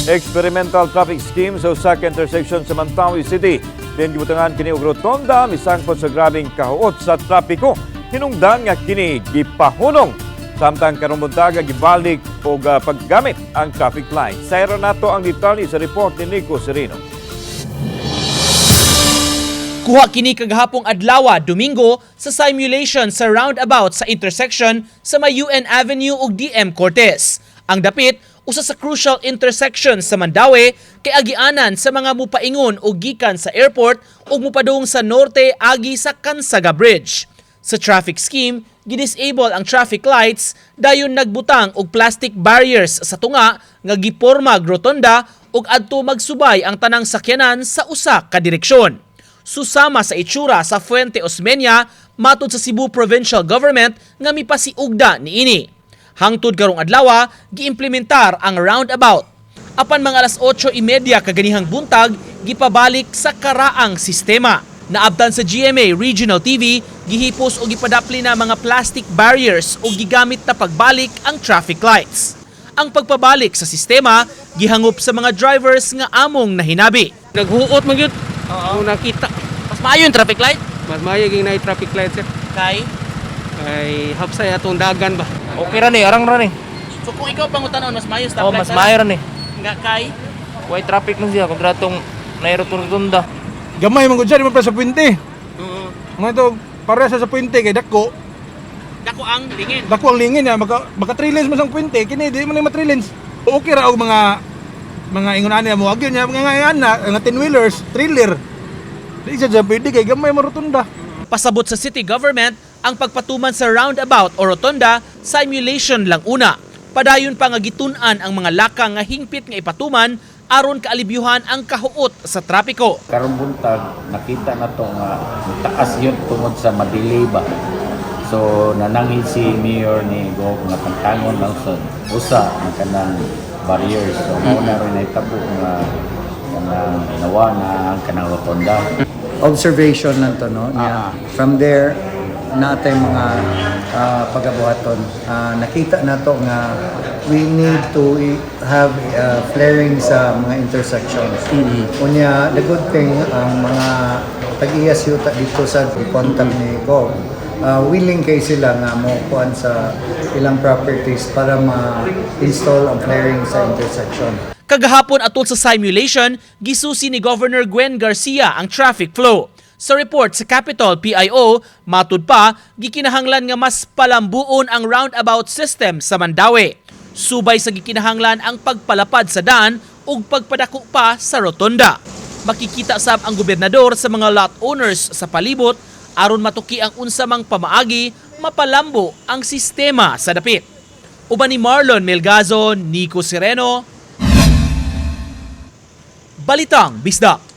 Experimental traffic scheme sa usa ka intersection sa Mantawi City. Din gibutangan kini og rotonda, misangpot sa grabeng kahuot sa trapiko. Hinungdan nga kini gipahunong samtang karong buntaga gibalik og paggamit ang traffic light. Sayran nato ang detalye sa report ni Nico Sereno. Kuha kini kagahapong adlaw, Domingo, sa simulation sa roundabout sa intersection sa may UN Avenue ug DM Cortez. Ang dapit, usa sa crucial intersection sa Mandaue kay agianan sa mga mupaingon og gikan sa airport ug mupadung sa norte agi sa Cansaga Bridge. Sa traffic scheme, gidisable ang traffic lights, dayon nagbutang og plastic barriers sa tunga nga giporma rotonda ug adto magsubay ang tanang sakyanan sa usa ka direksyon. Susama sa itsura sa Fuente Osmeña, matud sa Cebu Provincial Government nga mipasiugda niini. Hangtod karong adlaw, giimplementar ang roundabout. Apan mga alas 8:30 kaganihang buntag, gipabalik sa karaang sistema. Naabtan sa GMA Regional TV, gihipos o gipadapli na mga plastic barriers o gigamit na pagbalik ang traffic lights. Ang pagpabalik sa sistema, gihangop sa mga drivers nga among nahinabi. Naghuot man gyud. Oo. Nakita. Mas maayo yung traffic light? Mas maayo gyud na traffic light, sir. Kay? Kay hapsay atong dagan ba. Okay ra ni, arang ra ni. So kung ikaw pangutanon, mas maayo Oh, mas maayo ra ni. Nga kay? Way traffic man siya kontra atong nairotunda. Gamay man gud siya, di man pa sa puente. Mga ito, pareha sa puente kay dako. Dako ang lingin. Dako ang lingin niya, maka 3 lanes man sang puente, kini di man ma 3 lanes. Okay ra og mga ingon ani mo agyon niya mga nga ana, nga 10 wheelers, trailer. Di siya dyan pwede kay gamay man rotunda. Pasabot sa city government, ang pagpatuman sa roundabout o rotonda, simulation lang una. Padayon pa nga gitun-an ang mga lakang nga hingpit nga ipatuman aron kaalibyuhan ang kahuot sa trapiko. Karong buntag nakita na to nga taas yun tungod sa madili ba. So nananghi si Mayor ni Go nga tantangon lang sa usa ang kanang barriers. So mao na rin nahitabo nga kanang nawa na ang kanang rotonda. Observation lang to, no? Nya, from there natay mga pagabuhaton. Nakita nato nga we need to have flaring sa mga intersections. Unya, the good thing, ang mga tag-iya yuta dito sa contact ni Gov, willing kay sila nga mo kuan sa ilang properties para ma-install ang flaring sa intersection. Kagahapon, atol sa simulation, gisusi ni Governor Gwen Garcia ang traffic flow. Sa report sa Capitol PIO, matud pa, gikinahanglan nga mas palambuon ang roundabout system sa Mandaue. Subay sa gikinahanglan ang pagpalapad sa daan ug pagpadako pa sa rotonda. Makikita sab ang gobernador sa mga lot owners sa palibot aron matuki ang unsa mang pamaagi mapalambo ang sistema sa dapit. Uban ni Marlon Melgazo, Nico Sereno, Balitang Bisdak.